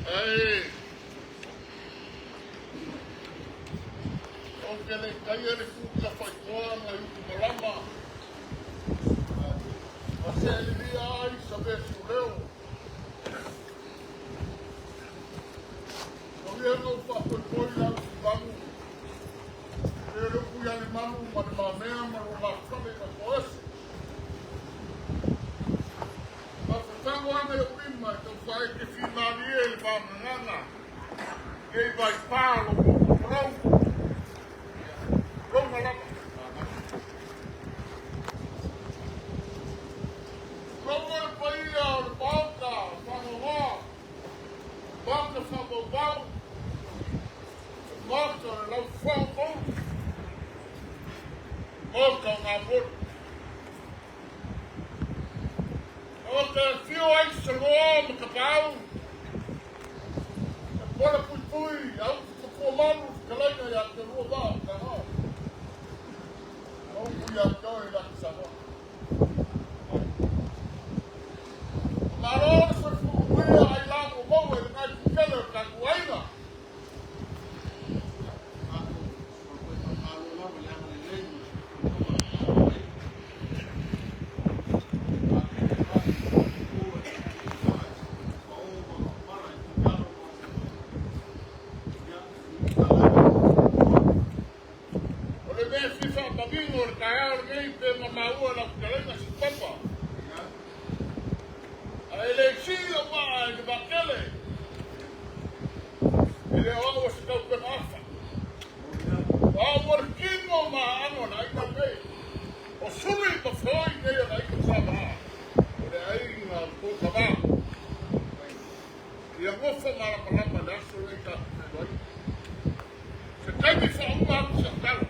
Ae ou te le taia le ku tafaitoa ma i utu malama ma seelilia ai sa mea siuleo. Tau ia ina ou faapoipoi le aufuvalu, e le upu ia le malu ma le mamea ma lou lafale ina toese. Faafatago ana i ou lima e taufaete fimalie i le vagagaga nei vaipā o lou motu folau. Lona lava. Lona le paia o le Maota faanoanoa, Maota faamaumau, Maota o le laufofoa o Maota o Gamoli. Maota e afio ai Saloa ma Tapaau, e pola puipui a utu tapua malu fetalaiga ia te lua vaa o Tagao. Ma upu ia te oe Laki Samoa. Malo le soifua manuia ai la ua maua i lengai pukele o le tatou aiga. O le mea e fia faamanino o le taeao lenei pe na maua lau fetalaiga Sipapa. Ae le sii lau vaa i le vaatele, e le o au o se taupega afa. O au o le kino ma aano o le aiga lenei. O suli ma feoi nei o le aiga sa vaa, o le aiga o le tou tama. Ia nofo malamalama i le aso lenei tatou feiloai. Se taimi faauma atu sau tala.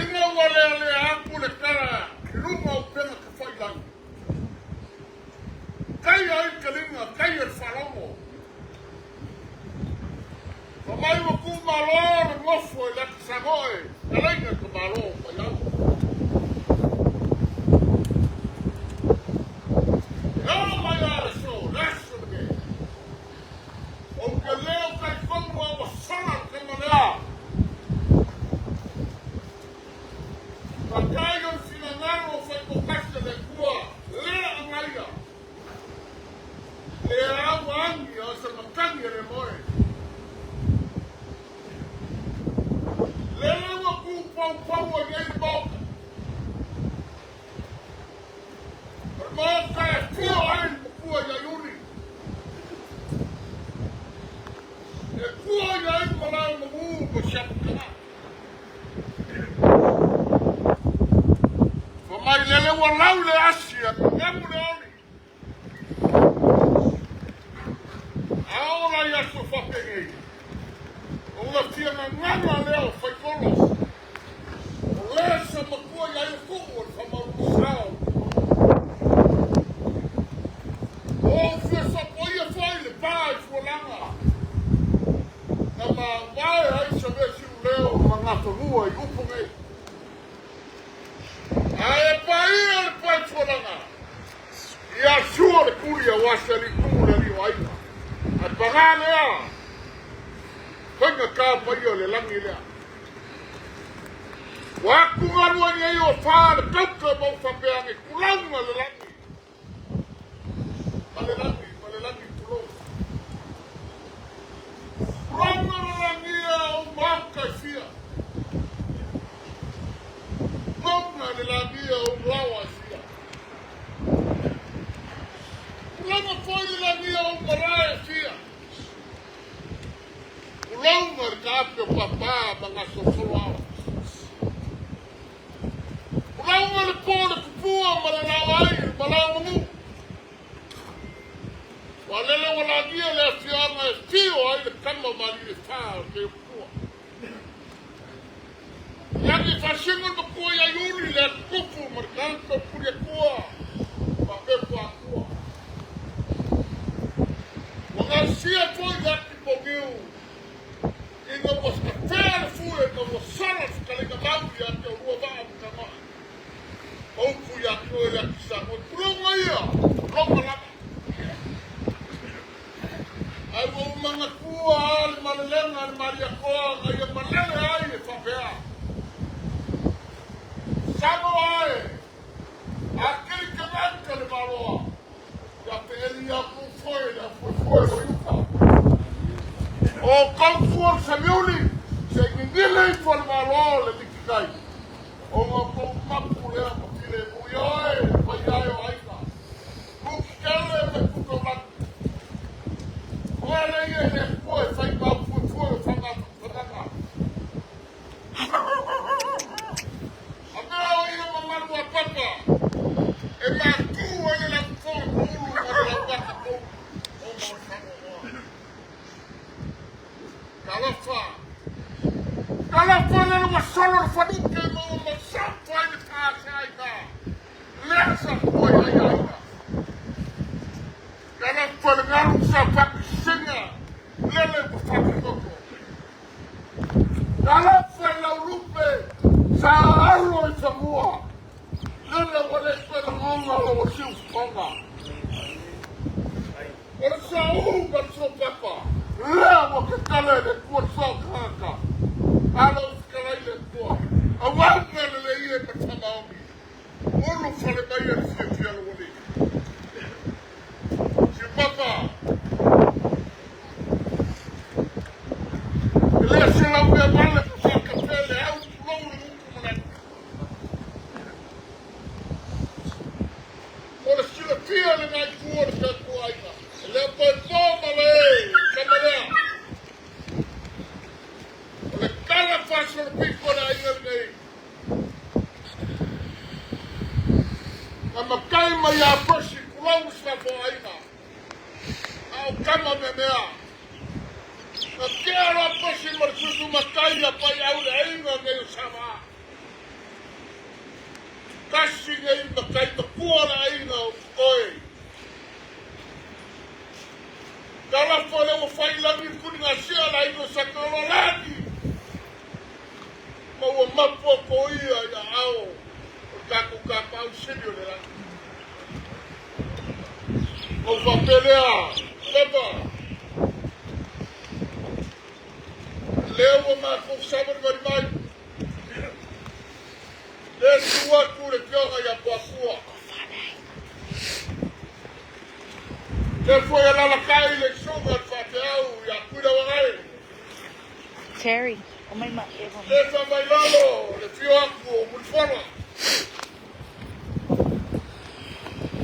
Ina ua lealea atu le tala i luga o upega tafailagi, kai ai le taliga, kai ai le faalogo. Fa mai ua tuumalo le nofo i le ata Samoa e talaiga i ka Malo o Maiau. E oo mai lava le aso, le aso lenei, ou te leo talitonu a ua sola le tama lea. Fatai o le finagalo o faitoatasi a le Atua, lea agaia. Le au agi o se matagi e le moe. Lele ua tu paupau ai nei le Maota. O le Maota e afio ai le matua ia Iuni. E tua i ai le malae o manu ma Siamataga. Fa mai lele ua lau le asi a gagamu le oli. A ola i aso faapenei, o ua fia gagana lea o Faitolo, o le sa matua ia ia tuu o le faamaulusā o le O ou fia sopoia foi le pa i fualaga, na mavae ai sa mea siuleo ma gafanua i upu nei. Ae paia le pae fualaga, ia sua le tuli aua se alii tumu le alii o aiga. Ae paga lea, faigata paia o le lagi lea. Ua atugalu ai nei o fa le kauka ma ou faapea ane tulauga le lagi. Ma le lagi, ma le lagi tulou. Tulauga le lagi ia o maota e fia. Tulauga le lagi ia o laoa e fia. Tulauga foi le lagi ia o malae e fia. Tulauga le taape o papa ma gasosolo ao. Tulauga le po le tupua ma le laoai le malaomanu. Ua lele ua lagia le afioaga e fio ai le tama ma alii e fa o te Opua. Lagi faasino le matua ia Iuli le atutupu ma le tagata o Puliatua faapea Puaatua. Ua gasia foi le ati pogiu ina ua afea le fue ina ua sola le fetalaiga mau ia te olua vaa ma Tagae. Ma upu ia te oe le ati Samoa. Tulou ia, loga lava. le Malietoa na ia malele ai e faapea, Samoa e! A kelikelani ka le Maloa, ia peeli ia kou foe le afuefoe o i uka. O kou fua o le saliuli, se i gigili ifo le Malo le likikai, ona o kou mapu lea ma filemu i oe le paia e o aiga. Kukele ma Tutaulagi. Oe le ia i le Atua e fai ma aufuefue o faamatagataga. A mea o ia mamalu a Papa e matu ai le laufofoga poulu ma le laumata poulu ona o le faanoanoa. Talofa! Talofa lele ua solo le faluke ma ua masofa ai le faasaaina. Lea sa tua i ai aiga. Talofa le galu sa faapisinga lele ua faatatoto. Talofa i lau lupe sa alo i fanua lele ua le toe lagona lou siufofoga. O le soauu ma le soapapa lea ua tatala e le Atua le soatagata. Alo i fetalai le Atua, auauna lelei e ma le faamaoni. Ulu fale mai e le fiafia lou alii. Siupapa, e le se lau mea vale ko sa kafe le au tulou le gutu manatu. Mo le silafia le nai tu o le tatou aiga, e lea toe po ma le tama lea. O le tala faasolopito a le aiga lenei, Na matai mai ia Percy tulou si matou aiga, a o tama meamea. Na tea loa Percy ma le susu matai ia Paiau le aiga nei o Samoa. Tasi nei matai matua le aiga o Totoe. Talofa lea ua fai lagi le kunigasia le aiga o Sataololagi. Ma ua mapu atu ia i aao o le tatou Tapaau Sili o le Lagi. Ona ou faapea lea, Papa, lea ua matou savalivali mai, lea tu atu le Afioga ia Puapua, lea foi alalatai le Susuga i le Faafeau ia Tuilauagae. Terry, o mai ma ewa. Lefa mai lalo le fio atu o Mulipola.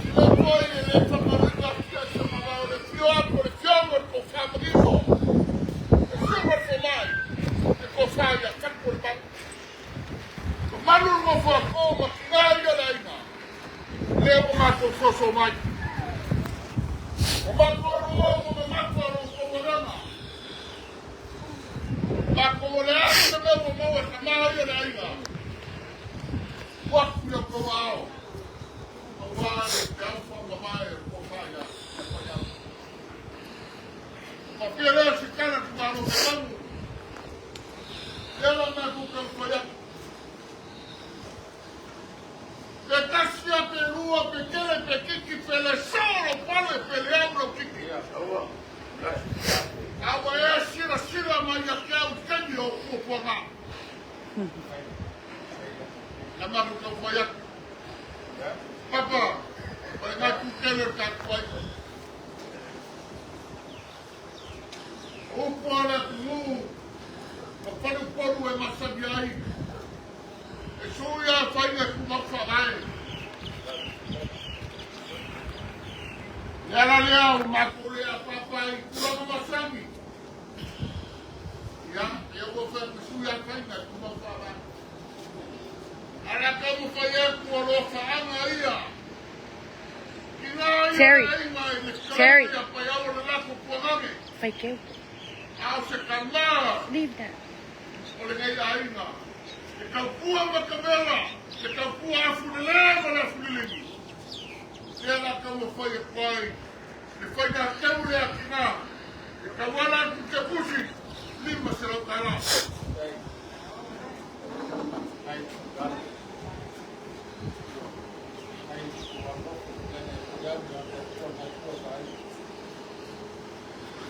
Sila foi le lefa maluga fia sa malao le fio atu o le fioga o le tofa manino. Le suga le fomai, le tofa ia fatu o le malu. Mamalu le nofo a ko ma tina ia le aiga. Lea ua matou soso mai. O matou lua ua mamafa lo outou agaga. Matou o le a se mea ua maua e tama ia le aiga. Tuu atu i outou aao aua le peau faamamae o le tofa ia Paiau. Faapea lea se tala i le Malo Memagu. Lea la matou taumafai atu. Pe tasi a pe lua pe tele pe kiki pe le soo lou pale pe le au lou kiki. A ua e silasila mai ia te au i taimi o fuafuaga. Na matou taumafai atu. Papa, o le gatu tele o le tatou aiga. O upu a le atunuu, ma faleupolu e masani ai. E sui a faiga tumau faavae. Le ala lea o matou le apaapa i tulaga masani. Ia, ia ua fai atu sui a faiga tumau faavae. Ala taumafai atu o alofaaga ia. Ina ia Terry. le aiga i le Terry. fetalaiga ia Paiau o le lafo puagage. Faikeu. A o se tama Leave that. o lenei aiga. Le taupua matamela, le taupua afulelē ma le afulelegi. Lea la taumafai atu ai le faiga teu lea tina e tauala atu i Kepusi, $500.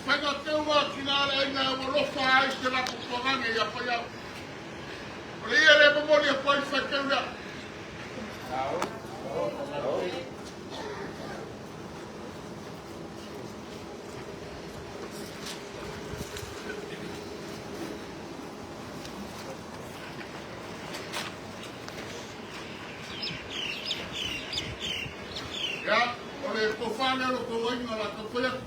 Faiga teua ki la le aina e ua lofa ai se latou tuagage ia Paiau. O le ia le momoli atu ai le faiteu lea. Ia, o le tofa lea o lo tou aiga o le a taumafai atu.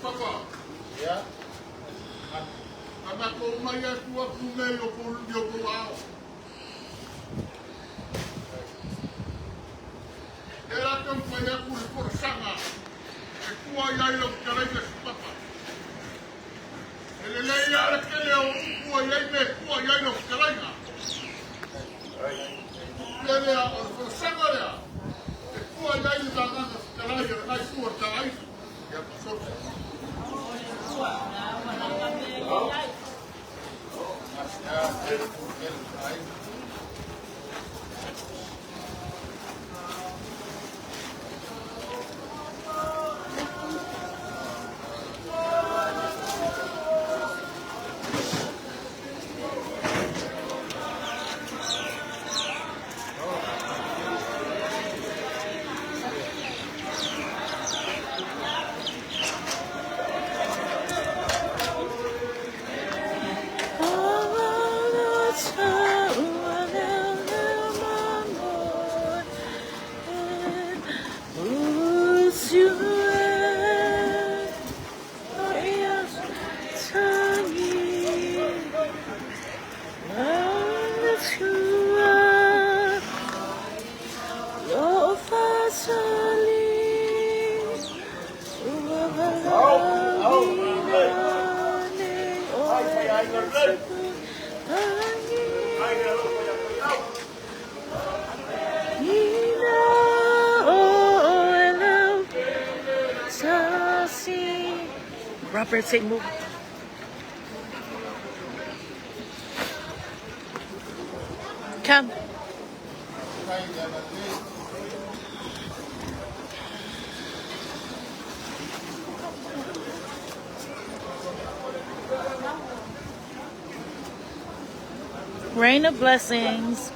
Papa, a matou mai atu atu nei o kou o kou ao. E la taumafai atu le folasaga e tua i ai lau fetalaiga si papa. E lelei lava le tele o upu e i ai mea e tua i ai lau fetalaiga. Le lea o le folasaga lea e tua i ai le vagaga fetalai a lenai itu o le taaiga. Ia pasolo. Robert, say move. Come. Rain of blessings.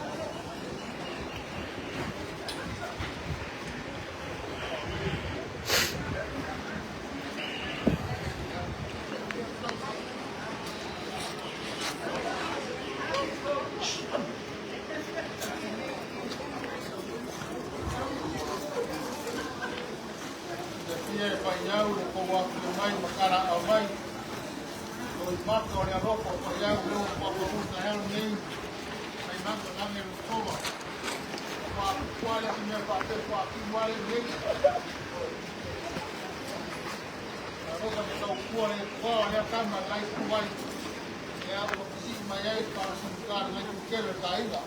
Fia e faiau le kou afio mai ma kara au mai. O i maka o le alofa o faiau leo o papamu taeao nei. Mai maka lange le tova. Wa kuale ki mea wha te wha ki wale nei. Alofa me tau kua le kua o lea kama lai kuai. E au wa kisi mai ai pa sumukara lai kukele ta inga.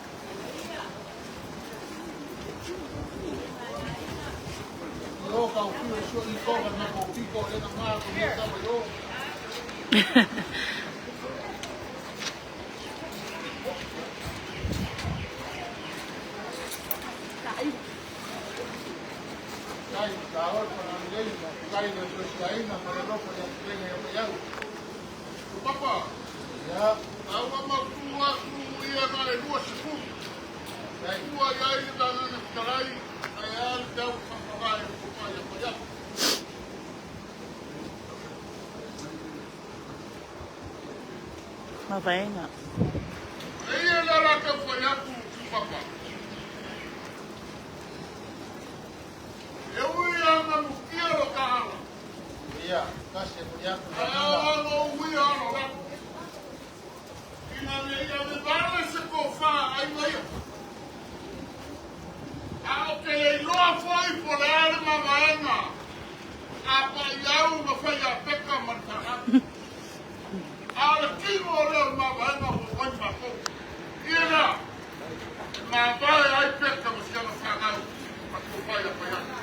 O ka u fiu so i ko na ko piko le na ma ko ni tau yo. Kai ka o pa na lei na kai le so sai na ma le loko ya tlenga ya ya. Papa, au ma tu atu ia na le lua siku. Tua ia i le na na kalai ai al tau whakawai o ko ia ko ia. Mavaenga. E ia la la ka whai atu ki papa. E ui ana mukia lo ka ala. Ai au ana ui ana la. Ina le ia me vale se ko wha ai mai. A o te le iloa foi po le ale mamaenga. A pa iau ma whai a peka ma le tagata. A A o le tino lea o le mavaega ua fai matou. Ia lea, e mavae ai Peka ma si ana fanau ma tofa ia Faiana.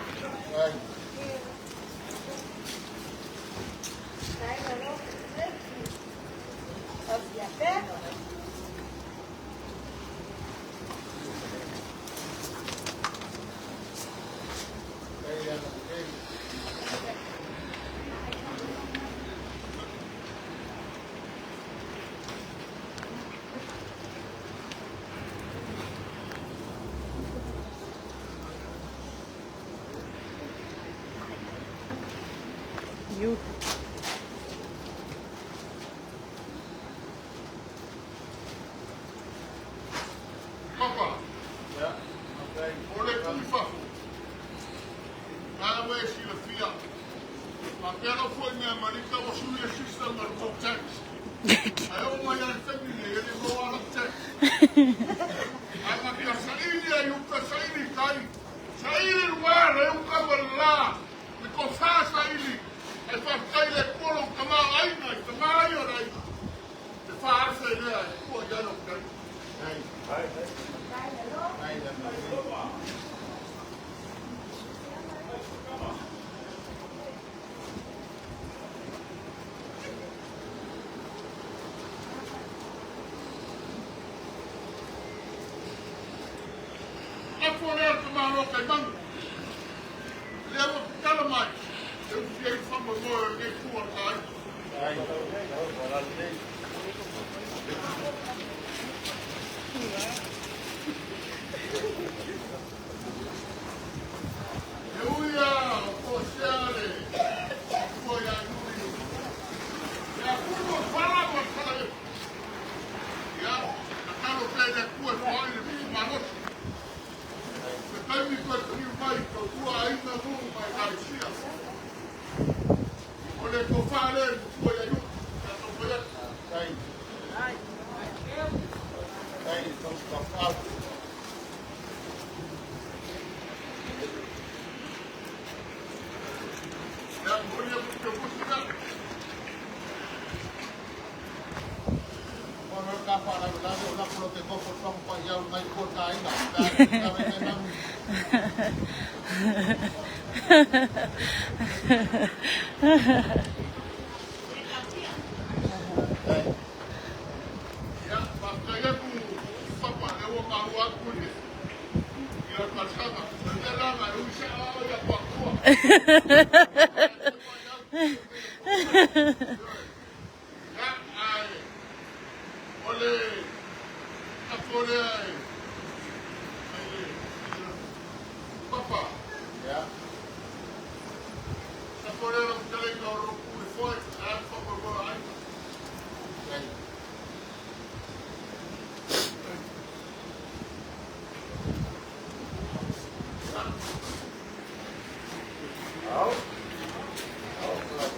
You. Papa, o le tui fafo, lana ua e silafia, faapea lau foi mea Amerika ua sui le system o le tou tax. Ae oo mai lava i le taimi lenei, e le i maua lava lau tax. Ae na fia saili ai uta, saili i tai, saili i luga, le uta ma le la, le tofa saili, ae faafetai i le Atua lou tamaoaiga i tama ia o le aiga, le 4,000 lea e tua i ai lau fetalaiga. Lafo lea le tamaloa taimanu, lea ua tatala mai e ufi ai le faamoemoe o lenei itu o le ta aiga. E ui lava o toesea le matua ia Iuli ia pulu o le fala ma le falaefu, ia tatalo pea i le Atua e foai le nuu malosi. Se taimi toe taliu mai, tautua aiga, nuu ma Ekalesia. O le tofa lea i le matua ia Iuli, ia taumafai atu. Ia, momoli atu le pusi lea. Ia, faafetai atu Papa, lea ua maua atu i lau talosaga. O le mea la na e ui sao lava ia Tuatua. Ia, ae o le lafo lea e Papa. Lafo lea lau fetalaiga o lou pule foi, ae a le faamoemoe o aiga.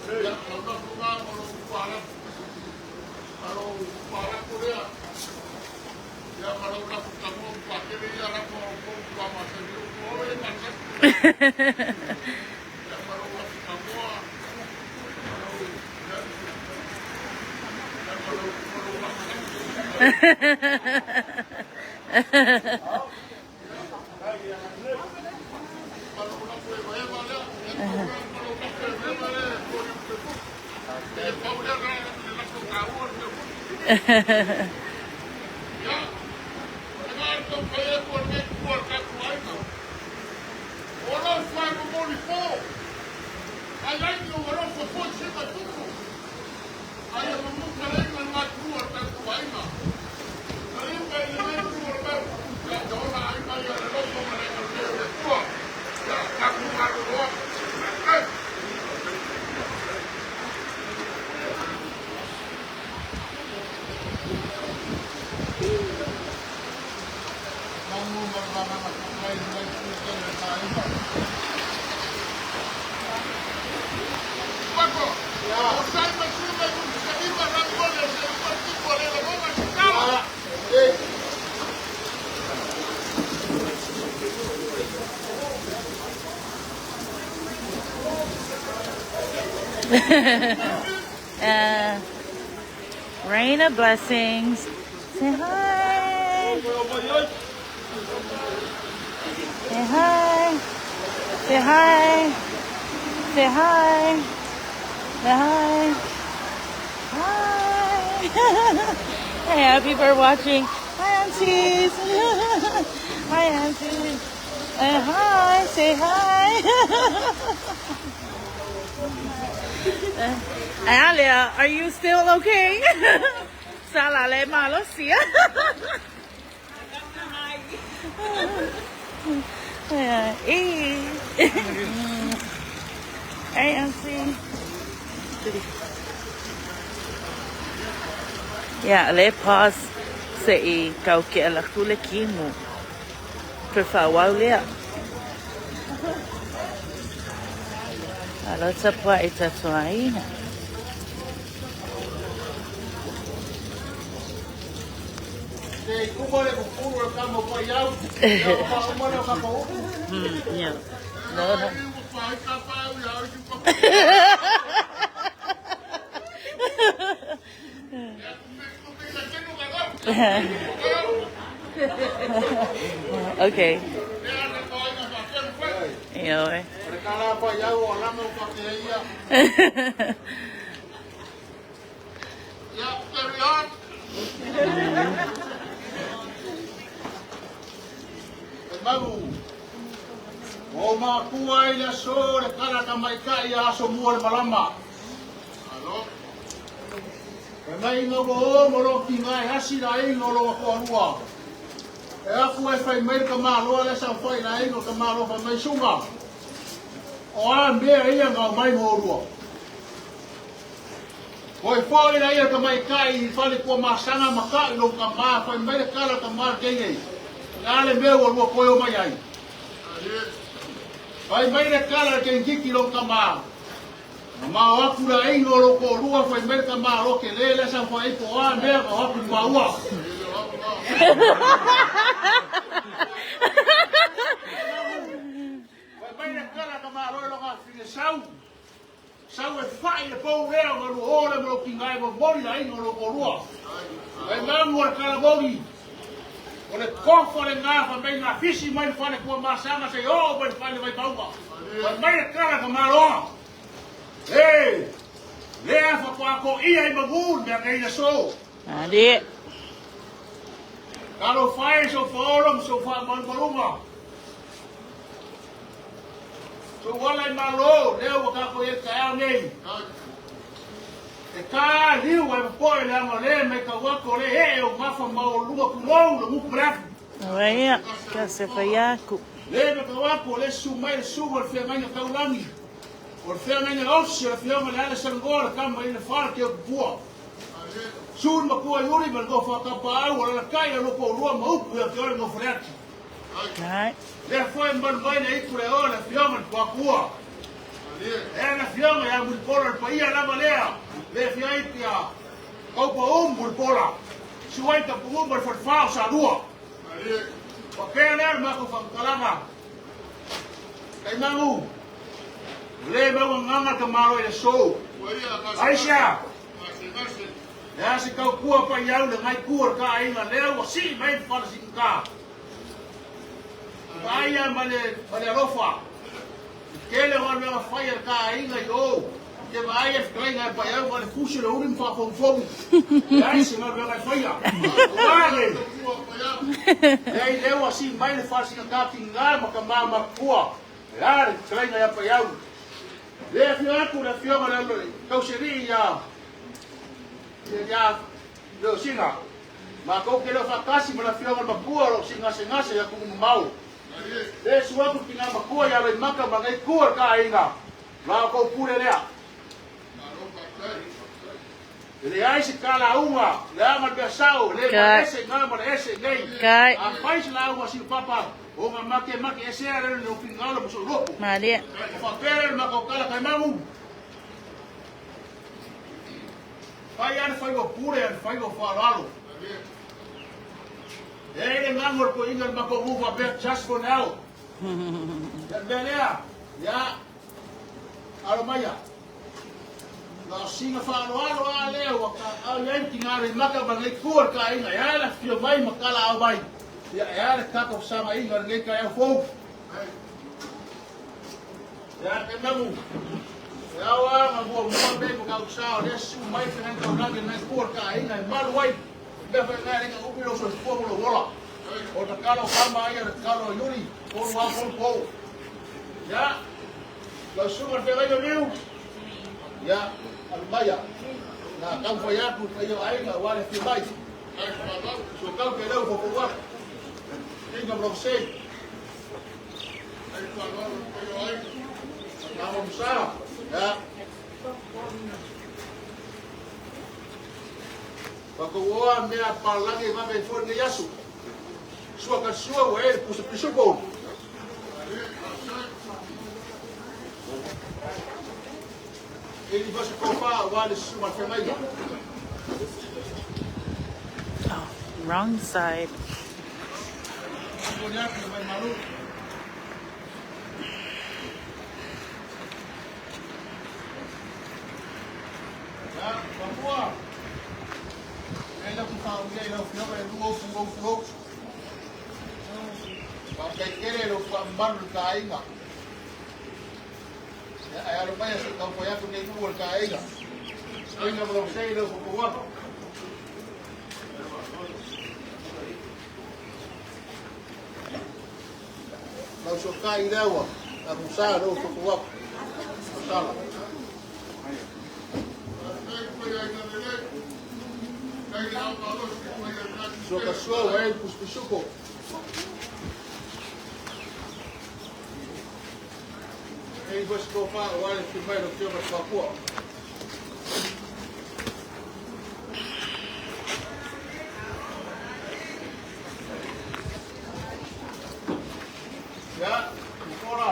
Ia, lau lafo na ma lou faalafo. Ma lou faalafo lea. Ia, ma lau lafo tanoa ma patele ia lafo a outou matua masani o outou e masani. Ia, ma lau lafo tanoa, ma lau, ia, ia, ma lau, ma lou lafo lafo. Ma lou lafo evaeva lea. Ia, ma lou lafo evaeva lea e foli atu e fusi. E pau lea le lafo taua le mea fusi. Ia, o le mea e taumafai atu a lenei itu a le tatou aiga, o alofa e momoli po, ai ai ni ou alofa foi se mai tupu, ai e mamuta leiga le matua a le tatou aiga. Taliu mai i lenei itu o le mau, ia, ia ola ai mai a le alofa ma le agalelei o le Atua, ia, tatou malolo atu. Faafetai. Papa, o sai mai sui mai un se iwa na mole se iwa tipo le la mona se tala. Rain of blessings. Say hi. Say hi. Say hi. Say hi. Say hi. Hi. Hey, happy for watching. Hi, aunties. Hi, aunties. Hi. Say hi. Alia, are you still okay? Salale malosia. Hey, auntie. Ia, le pause se i kau ke ala kule kimu. Pe whawau lea. Alo tapua i tatua ina. Yeah. No, no. Okay. Ioe. O makua i le aso le kala ka maikai a aso mua le malama. E mai ngā o mo lo ki ngai hasi la ingo lo ko alua. E afu e fai mai ka malo le sa fai la ingo ka malo fa mai sunga. O a mea ia ngā mai mo rua. Oi foi la ia ka mai kai i fale kua masanga maka i lo ka ma fai mai le kala ka ma kenge. La le mea ua lua koe o mai ai. Fai mai le kala ke ngiki lo ka ma. Ma o aku la ingo lo ko lua fai mai ka ma lo ke le le sa fai po a mea ka aku ma ua. Fai mai le kala ka ma lo lo ka fine sau. Sau e fai le pau lea ma lu ole mo ki ngai mo mori la ingo lo ko lua. Fai mangu le kala mori. O le kofo le ngā fa mai ngā fisi mai le fale kua masanga se o mai le fale mai pauga. Fai mai le kala ka maloa. Hey, lea fa ko ako ia i magun mea kei le so. Ali. Kalo fai so faolom so fa malmalunga. So wala i malo, lea ua kako i e ka nei. E ka liu ai poe le anga le me ka wako le he o mafa mau lunga kulou le muku mrefu. Oia, ka se whaiaku. Le me ka wako le su mai le su o le whia ngainga kaulangi. O le whia ngainga ofsi o le whia le ale sangoa le kama i le whara ke o kupua. Su ma kua yuri ma ngo whakapa au o la kai a loko rua ma upu ia ke ore ngo whareati. Right. Le foi manu mai le iku le o le whia ma kua kua. E le whia ia mulipola le paia lava lea. Le whia i tia kaupa o mulipola. Suai ka pungu ma le whatwhao sa rua. O pēr lea le mako whakakalanga. Kai mangu. Le mau nganga ka malo i le sou. Aisha. Le ase kau kua pa iau le ngai kua ka ainga lea ua si mai whala si ka. Ka aia ma le alofa. Kele o mea whai a ka ainga i o. Te vaai e whakainga e pa iau ma le fusi le uri mwhawhongfongu. Le aise ngā mea ngai whaia. Oa le. Le i leo si mai le whala si ka ki ngā ma ka maa makua. Le are whakainga e pa iau. Le whio aku le whio ma le kauseri ia. Ia leo singa. Ma kau ke leo whakasi ma le whio ma makua lo singa se ia kumu mau. Le suaku ki ngā makua ia le maka ma ngai kua ka ainga. La kau pure lea. Le ai se kala unga, le ama le sao, le ma ese ngā ma le ese nei. Kai. A fai se la unga si papa, o ngā make make ese a le no pingalo mo so lopo. Maria. O fa pere ma kau kala kai mangu. Fai ana fai o pure ana fai o whalalo. E le ngango ko inga ma ko muva be just for now. Ya mea lea, ya alo maia. Na o sina faaaloalo a lea ua au i ai le tina Aleimata ma lenei itu o le taaiga, e a le afifio mai ma talaau mai, ia e a le tatou fesaga-iga i lenei taeao fou. Ia, Temamu, e ao lava ona muamua mea i Matautu-Sa o lea e susu mai le feagaiga taulagi i lenei itu o le taaiga e malu ai mea faigā e le na umi lou soifua ma lou ola. O le tatalo a tama ia, o le tatalo a Iuli, tolu ao tolu po. Ia, lau susuga i le feagaiga Liu, ia, alu maia. Na taumafai atu le paia o aiga aua le afio mai. Suatau te leu foufou atu. Kingdom of Sei. Namo Musa. Ia. Tatou oa mea palalagi e vave ai fua lenei aso. Sua ka sua ua e le pusa pisupo. E li fasa kofa ua le susu ma le whengaia. Oh, wrong side. Kone atu mai malu. Ia, Papua. E lau whaongia i lau whioga e lua ufu ufu ufu. Whaakai kere lau whaamaru le kāinga. Ia, ai alo mai asa tau whai atu nei lua le kāinga. Oina mo lau sei lau whakawaka. Lau sokai i leua, la musa lau whakawaka. Masala. Sua ka sua ua e puspisuko. E i vasi kofa ua le whimai lau whioga whakua. Ia, Nicola.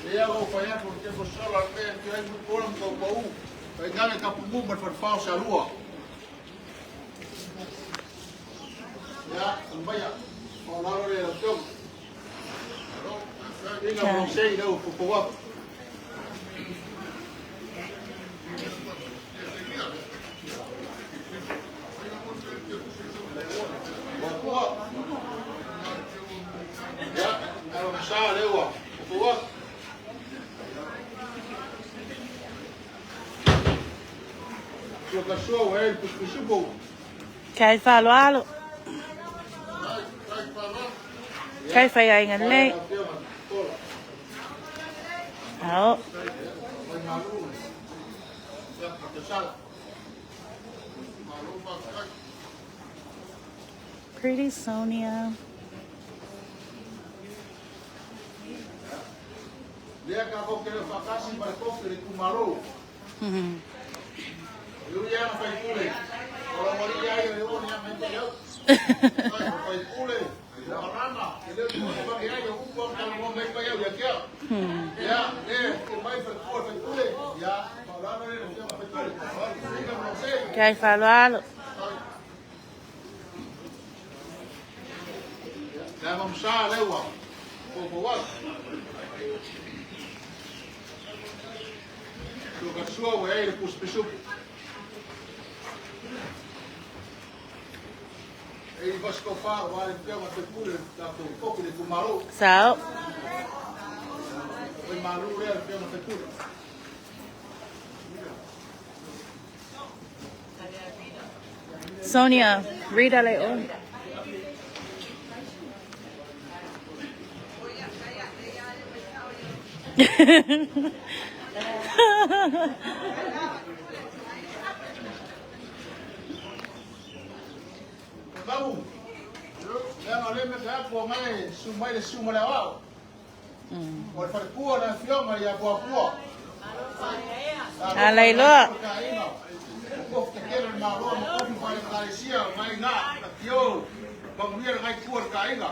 Lea ua fai atu le temo sola le mea te ai Nicola ma tau pau. Kai ngale ka pumu ma le falefao sa lua. Ia, almaia. O lalo le lau teo. Inga mo sei lau popo atu. Ua. Ia, alo sa leua. Popo atu. Sua ka sua ua e pusupusupo. Kai whaloalo. Kai whai ai ngā lei. Ao. Pretty Sonia. Lea ka ko kere whakasi ma le kofi le kumaro. Iu ia na whaipule. O la wari ia ia le o ni a mai au. Whaipule. O rama. E leo tu o waki ai o upu au tau mo mai pai au ia kia. Ia, le, te mai whaipule whaipule. Ia, maulano le le whia whaipule. Inga mo se. Kai whaloalo. Lea mamsa leua. Po po wau. Sua ka sua ua e le puspisupu. E i vasiko wha ua le pia ma te pule tātou kopi le kumaro. Sao. Oi malu rea le pia ma te pule. Sonia, Rita le o. Babu, lea nga le me ka apo ngai su mai le su ma le awao. O le wharekua na fionga ia pua pua. A Leiloa. Ko te kere ma roa ma kofi whai kalesia mai ngā na tio pamuia le ngai kua le kāinga.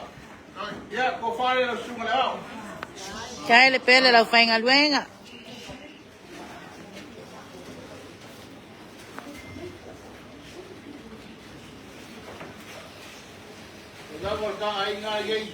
Ia, ko whare lau sunga le ao. Kai le pele lau whainga luenga. O lava le ka ainga iei.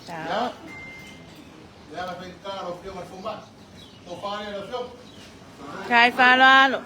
Ciao. Kai whaloalo.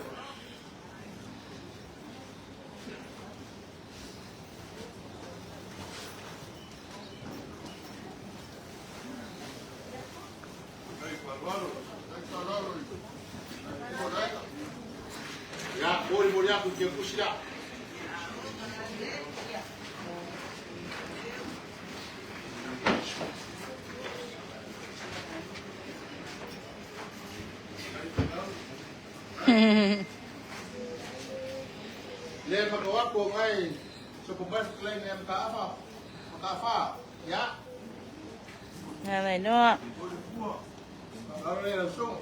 Le makawapo ngai so kumbas klei ne mkaafa mkaafa ya Ngalai noa. Lalo le so.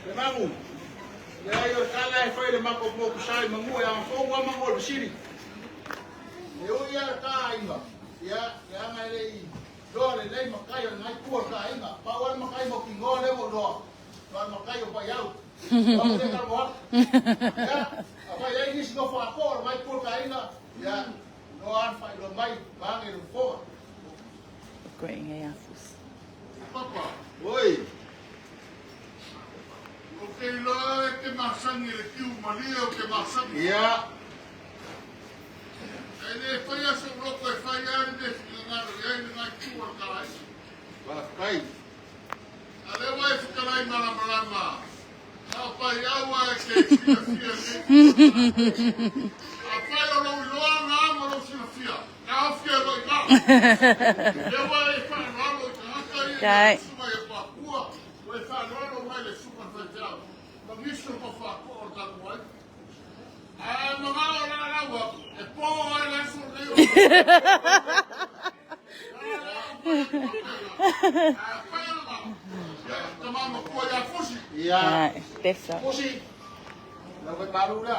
Le mamu. Le ayo kala e fai le mako mo kusai mangu ya fo wa mangu le siri. Le o ia ka inga. Ya ya ngai le do le le makai o ngai pua ka inga. Pa wa makai mo ki ngo le mo do. Wa makai o pa yau. Wa le ka mo. Ya, apa ya ini sino fa ko mai pua ka inga. Ya, no an fai lo mai ba ngai lo fo. Great ngai afus. Papa, Oi. o te iloa e te masangi le kiu malia o te masangi. Ya. E le whaia so roko e whai ai le whingangaro i ai le ngai kua ka ai. Wa kai. A le wai whakarai maramarama. A pai aua e ke silafia nei. A whai o lou iloa ngā ma lou silafia. Ka ofia loi ngā. Le wai e whaanoalo i ka haka i Kai. le suma e papua. O e whaanoalo mai le suma whaiteau. Ma nisi o pa whakoa o taku ai. A mga o la laua, e pō ai le aso nei o. A whai ala. Ia, tamama kua ia fusi. Ya. Ai, pesa. Pusi. La wai baru la.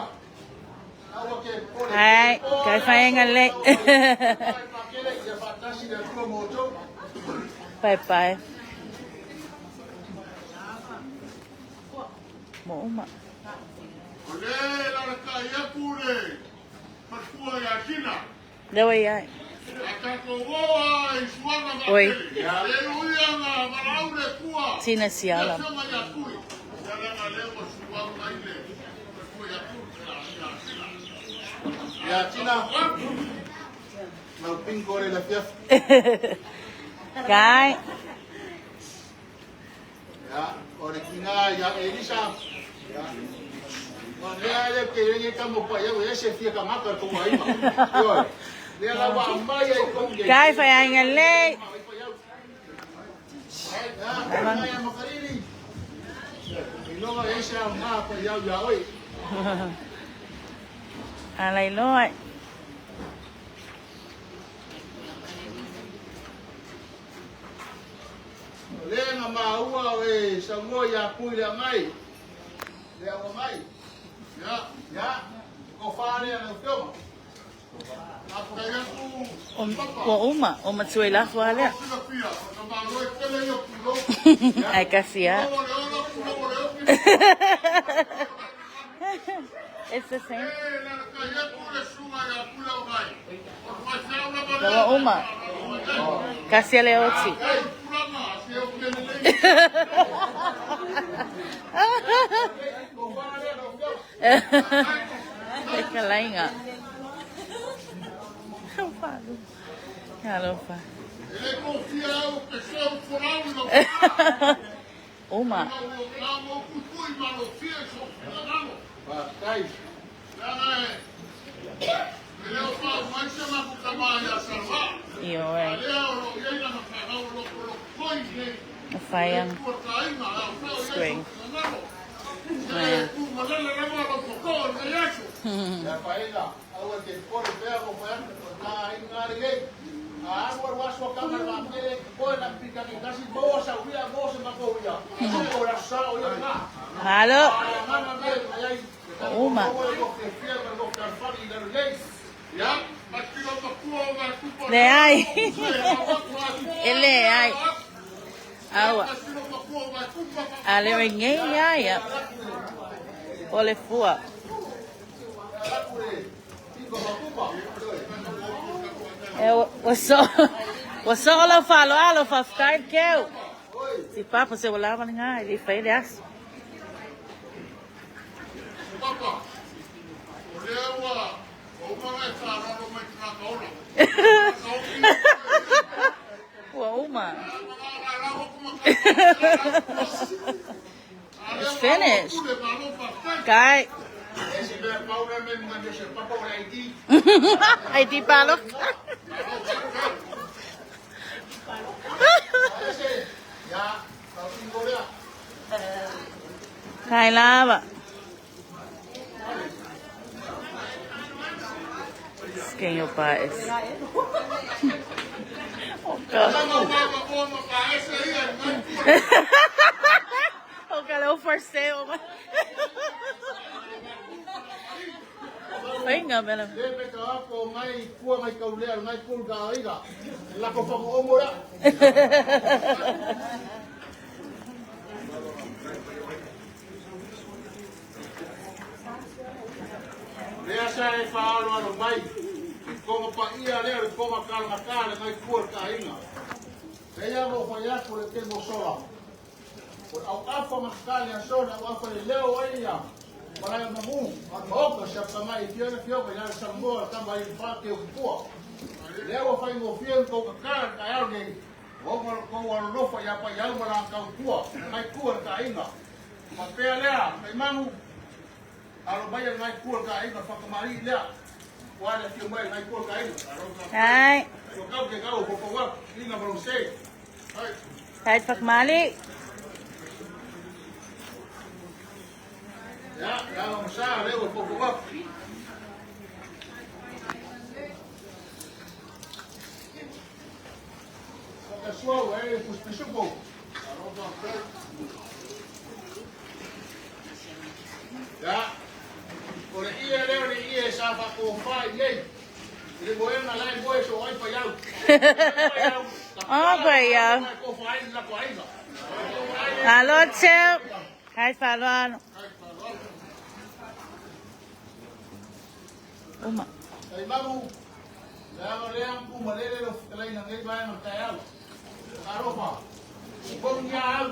Awa ke pole. Ai, kai whaenga le. Bye bye. Mo uma. O le la la ka ia pure. Patua ia kina. Lewa iai. A tātou oa i suanga ngā Oi. tele. Le uia ngā maraure kua. Tina siala. Ia whianga ia kui. Ia langa leo suanga i le. Patua ia kui. Ia kina. Ya Tina. Mau pingo le la fiaf. Kai. Ya, ore kina ya Elisa. Ya. Ma le ale ke ye ka mo pa ya we se fia ka maka ko ai ma. Yo. Le la wa mai ai ko nge. Kai whaenga le. Ya, ya makariri. Iloga ese a ma pa ya ya oi. Alai loa. Le nga maua we sa ngo ya pui le ngai. Le au ngai. Ia. Ya. Ko fa le na fio. A kai aku. O uma. O matua i lafua lea. Silafia. O ka malo e tele ia pulo. Ai kasi a. O le ola pulo o le oki. It's the same. E la la ka ia pure sunga ia pule o ngai. O mai whiau la male. Lewa uma. Kasi ale oti. Pulanga, se o kele lei. Ko fa le na fio. E ka lainga. Falu. Alofa. E le kofia au ke seu folau i lo Uma. Nā mō pupui ma lo fia i so whingangalo. Fa kai. Lana e, e leo pau mai se maku kama ia sarwa. Io A e. lea o lo iei na whanau lo ko lo koi nei. Whaiang. Kua ka inga, a whao iei Spring. so whingangalo. Se tu malele lama lo poko o le aso. Ya fa ila. Awa ke pole pea ko fa ko ta ai ngari ei. Malo. Uma. Leai. E leai. Aua. A le ngei ia ia. O le fua. E ua so ua so lau faaaloalo faafetai le keu. Si papa se ua lava lena e le i faia le aso. Papa, o lea ua uma ona e faaaloalo mai tagata ola. Ua uma. It's finished. Kai. ID palok. Kai lava. Skin your paes. Oh God. O ka leo for sale. Fainga mela. Le pe ka ko ngai kua ngai kaulea ngai kul ka aiga. La ko fa o mora. Lea sa e whaalo alo mai. I konga pa ia lea le konga kalanga le ngai kua ka aiga. Lea mo whai aku le te mo sola. O au afa makali a sona au afa le leo ai ia. Malai mamu, a maoka sa pamai fia na fia ka ia sa moa tamba i fa ke pua. Leo whai mo fia ko ka ka ka au nei. O mo ko wa lofa ia pa ia mo la ka pua. Ngai kua ka aiga. Ma pea lea, mai mangu. Alo mai ngai kua ka aiga whakamari lea. Wa le fia mai ngai kua ka aiga. Hai. Ko kau ke kau ko ko wa inga mo se. Hai Fakmali. Ya, ya lo sa leo ko ko wa. Ka sua e pus pisuko. Ya. O le ia leo le ia sa fa ko fa ye. Le boe na lai boe so ai pa yau. Oh, pa yau. Ko fa ai la ko ai. Alo teu. Hai faaaloalo. Uma. Ai mamu. Le le ku ma le le lo lai na ngai ba na ta yau. Arofa. Ko nya au.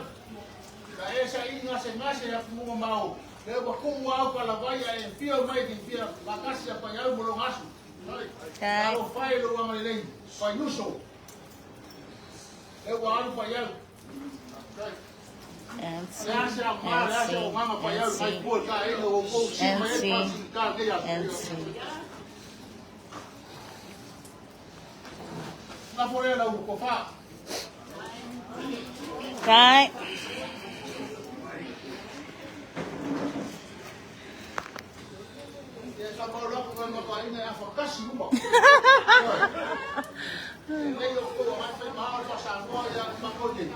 Ka esa inga se ngase ya ku mau. Le ba ku au ka la vai e fia mai di fia la kasi pa yau mo lo ngasu. Kai. Alo fai lo wa le pa yuso. Le wa alu pa yau. And C. Le asa ma le And asa C. o mama pa And yau mai C. ku ka e lo ko si And mai C. pa si ka ke ya. And C. La fore la ko fa. Kai. Ia sa pa lo ko ma pa ina fa kasi uma. Le yo ko ma fa ma fa sa mo ya ma ko ni.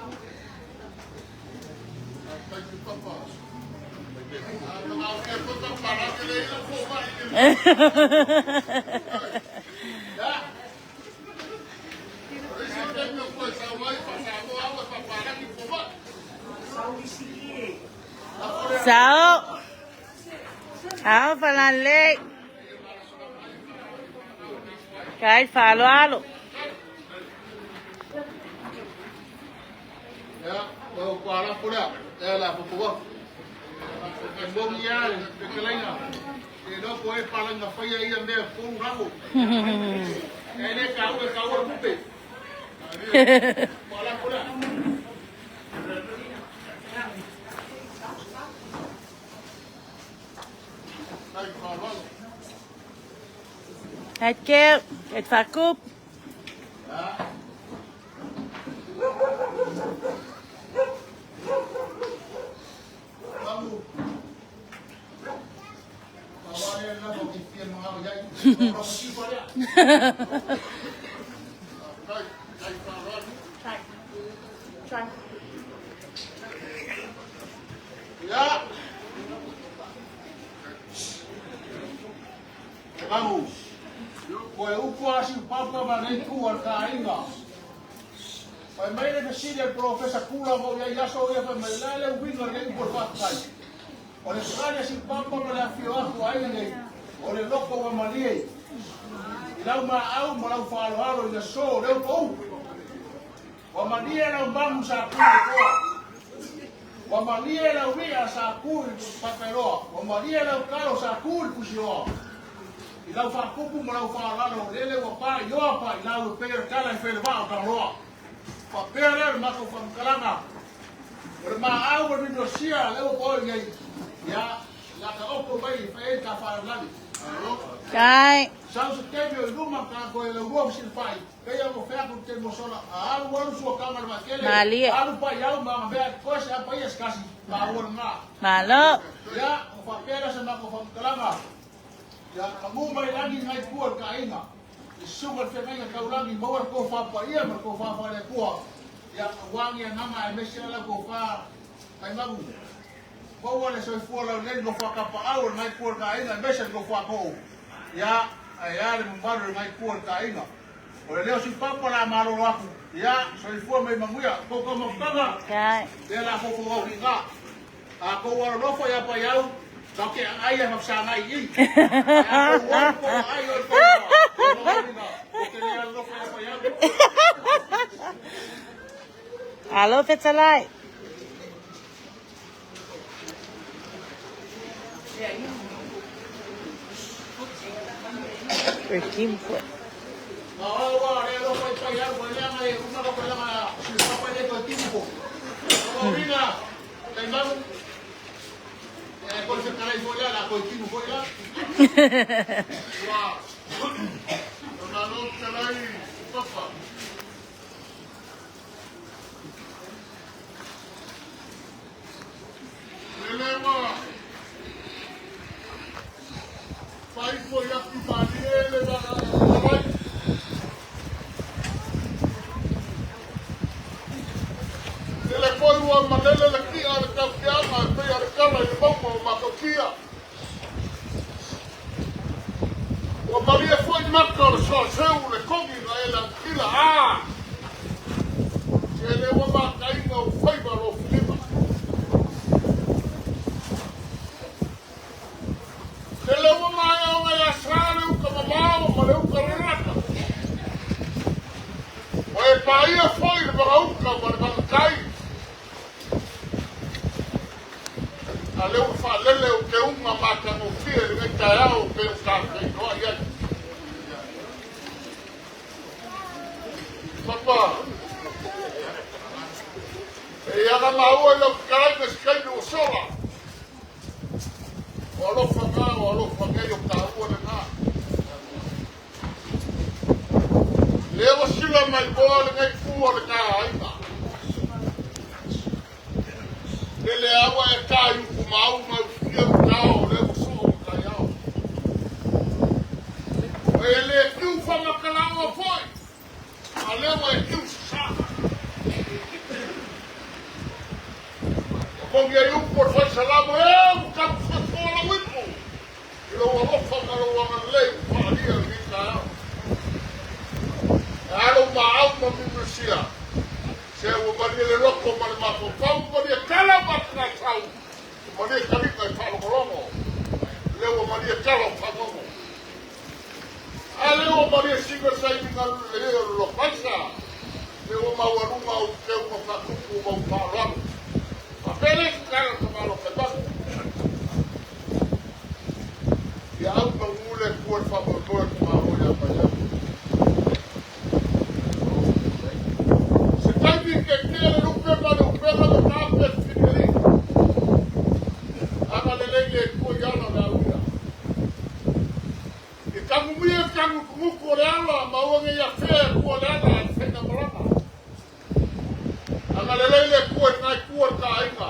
Sao. Ao falalei. Kai faaaloalo. Ya, lo ko ala ko la. Ya la ko ko. Mo ya le ke laina. E lo ko e pala nga fa ia me ko rango. E le ka u ka u pupe. Ko ala ko la. Hai keu. Hai whakup. Mamu. Ma wa le na ko ki fia mo ngau ya. Ko ki fa ya. Ia. E magu. Koe upu a Siupapa ma nei ku a le taaiga. Fai mai le fesili a le Polofesa Kula ma ou i ai aso ia fai mai, le a le uiga o lenei upu o le faafetai? O le tali a Siupapa ma le afifio atu o aiga nei, o le loko ua malie i lau maau ma lau faaaloalo i le aso o leo tou. Ua malie lau magu sa tu i le toa. Ua malie lau i'a sa tu i le paepaeroa. Ua malie lau talo sa tu i le fusioa. I lau faatupu ma lau faaaloalo, lele ua pa i oa pa i lau e pei o le tala e fai e le vaa o Tagaloa. Faapea lea o le matou faamatalaga, o le maau ma le minosia lea ua paoe nei, ia, la taoto mai e fai ai le ta faalavelave. Kai. Sau se taimi o i luma ta toe laulua fesilafai. Pei ona fai atu i le taimi ua sola, a alu alu suakaga i le vaatele, Malie. Alu paiau ma ana mea, toe se apa ia se tasi, maua lena. Malo. Ia, ona faapea lea o se matou faamatalaga, ia pagū mai lagi nai tua i le taaiga, i susuga i le feagaiga taulagi, maua le tofa paia ma le tofa faale-Atua, ia, aua ni agaga aemaise lava lau tofa taimagu. Maua le soifua laulelei le nofo a tapaau o lenai itu o le taaiga aemaise le nofo a too. Ia, ae a le mamalu o lenai itu o le taaiga. O le leo Siupapa o le a malolo atu. Ia, soifua ma ia manuia. Tou taumafataga, lea o le a foufou au i ina. A tou alolofa ia Paiau, tatou te aai a faafesagai i i. Ae a tou o le tou aai o le tou igoa, tou te le alolofa ia Paiau. Alo fetalai. Ricky foi. Lele ua faaifo i atu malie le vaai. Lele foi ua malele le kia le taukiaga e pei a le kala i le mauga o Matautia. Ua malie foi maka o le soaseu le kogi na e lanakila a. Se le ua mataina o faiva lo filima. Se le ua maea ona ia sa le uka mamao ma le uka rarata. Ua e paia foi le vagauka ma le vagatai. A lea ua faalele o teuga matagofie i lenei taeao pei o tafeinoai ai. Papa, e ia na maua i lau fetalaiga se taimi ua sola. O alofa na, o alofa nei o taua lena. Lea ua sila mai moa lenei pu o lena aiga. Lele aua e tā i upu maau ma usuia utao o lea ua soo ma taiao. E le tiu whamakalaoa foi, a lea ua e tiu sasa. O kongi ai upu o le whai salamo, e ua tapu whatoa lau ipu. I lou alofa ma lou agalelei ua faaalia i lenei taeao. E a lou maau ma mimilisia, se ua malie le loto ma le mafaufau, ua malie tala o matagasau, ua malie taliga i faalogologo, lea ua malie tala o fagogo. A lea ua malie siga sailiga lelei o le lofaisa, lea ua maualuga ou teuga faatupu ma ou faaaloalo. Faapea le isi tala tamaloa fai Ia au pagū le Atua i le faamoemoe o le tamaloa ia Paiau. Se taimi ke tea le lupe ma le upega ma tape le filifili. Ana lelei le Atua i ala o le auia. I tagumia le tagutugutu o le ala ma ua nei afea e Atua le ala a le faigamalaga. Ana lelei le Atua i lena itu o le taaiga.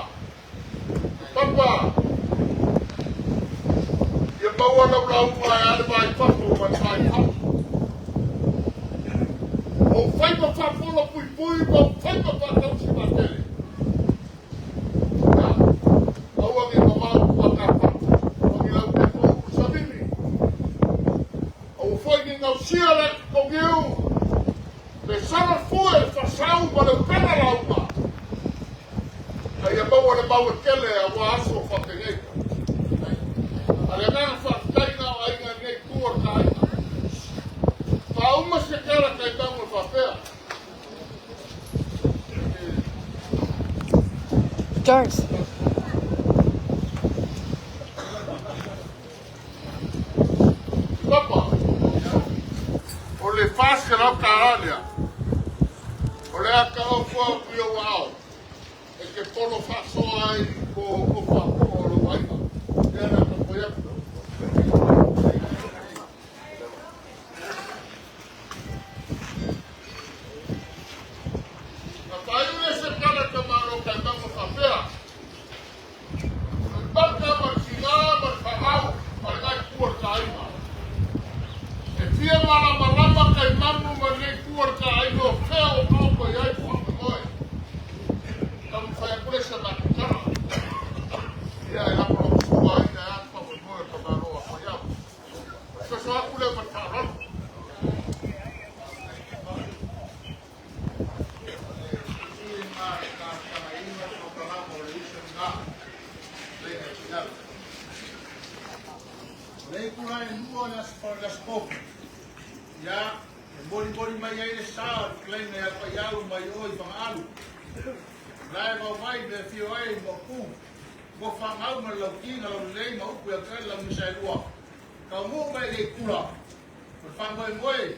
Papa, ia maua lau lauga e a le va i fafo ma le va i fafo. O ou faiva faafola puipui ma ou faiva faatausi vaatele. A ia maua le mau e tele aua aso faapenei. A le agaga faafetai na o aiga i lenei itu o le ta aiga. Faauma se tala taitauga e faapea. George. Papa, o le $400 lea, o le a taofo atu i ou aao e te polo faasoa ai po o faapoa o lou aiga. Lea na taumafai atu. Na faaiu le se tala i tamālo taimauga faapea, O le mata ma le tiga ma le faau ma le nai itu o le taaiga. E fia malamalama taimanu ma lenei itu o le taaiga o fea o taoto i ai faamoemoe. Taumafai atu le se matou tala. Ia e lagolagosua ai le a faamoemoe o tamālo a faiau. O se soso atu lea ma le faaaloalo. Le itula e lua o le aso Tofi, ia, e molimoli mai ai le sa o le fetalaiga ia Paiau mai o i Fagaalu. La e vau mai le afio ai i Maopu, Gofagau ma le Lauti na Laulelei ma upu ia te oe le Launisa e lua. Taunuu mai le itula, o le faamoemoe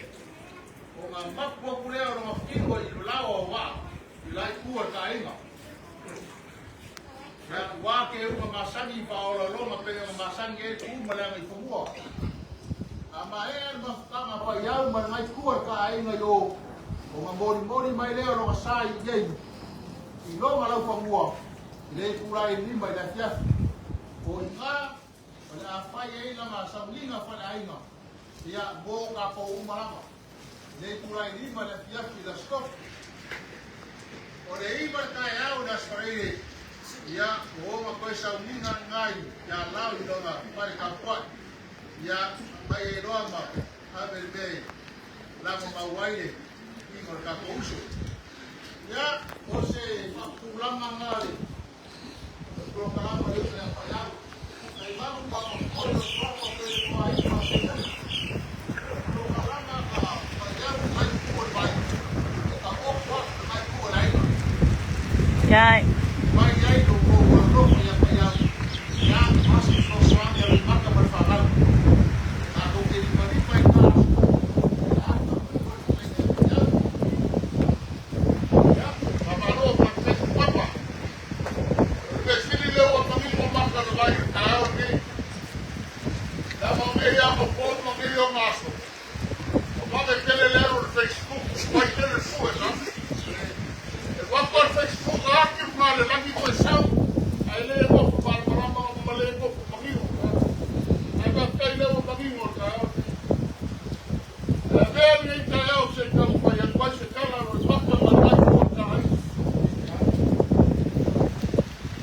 o ga mapu atu lea o lona tino i le lao o vaa i la itu o le taaiga. Ia, ua ke uga masani faaoloologa pei ona masani ai le tu ma le agaifanua. A maea le mafutaga Paiau ma le itu o le taaiga i o, ona molimoli mai lea o lona sa i inei i lona laufanua i le itula e 5 i le afiafi. O iina o le a fai ai lana sauniga faleaiga, ia, mo tatou uma lava. I le itula e 5 i le afiafi i le Aso Tofi. O le 9 i le taeao i le Aso Faraile, ia, ua ona toe sauniga lena ia Lao i lona fale tapuai. Ia, mai ai loa ma ave le mea e lagomau ai le tino o le tatou uso. Ia, o se faatulaga lena le polokalama le uso ia Paiau. Taimanu pa o le papa pe le ai ma se muli. Polokalama ka Paiau mai tu o le vai. E ka ofu atu le mai tu o le aiga. Yai. Mai ai lo ko alofa ia Paiau. Ia, aso fesoasoani a le mata ma le fanau. Tatou te lipalipa i na aso. Ia, Paiau. Ia, faamalo faafetai Papa. O le mea sili lea ua manino maka le vai i le taeao lenei. Leaga o nei ama po ma nei ona aso. O vave tele le alu o le Facebook, vai tele le fue na. E wapa le Facebook a ake ma le lagi koe sau. Ae le nofo malamalama ma le nofo manino. Ae faafetai lea ua manino le taeao lenei. E avea lenei taeao se i taumafai atu ai se tala o le mata ma le vai o le taaiga.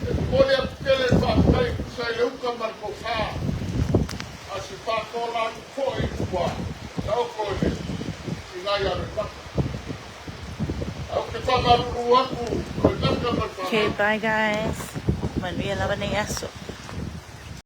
E momoli atu tele le faafetai e tusa ai le uta ma le tofa a se faatola atu foi ua taoto i le tina ia Loimata. Ae ou te faamalulu atu Loimata ma le Okay, fanau. bye guys. Manuia lava nei aso.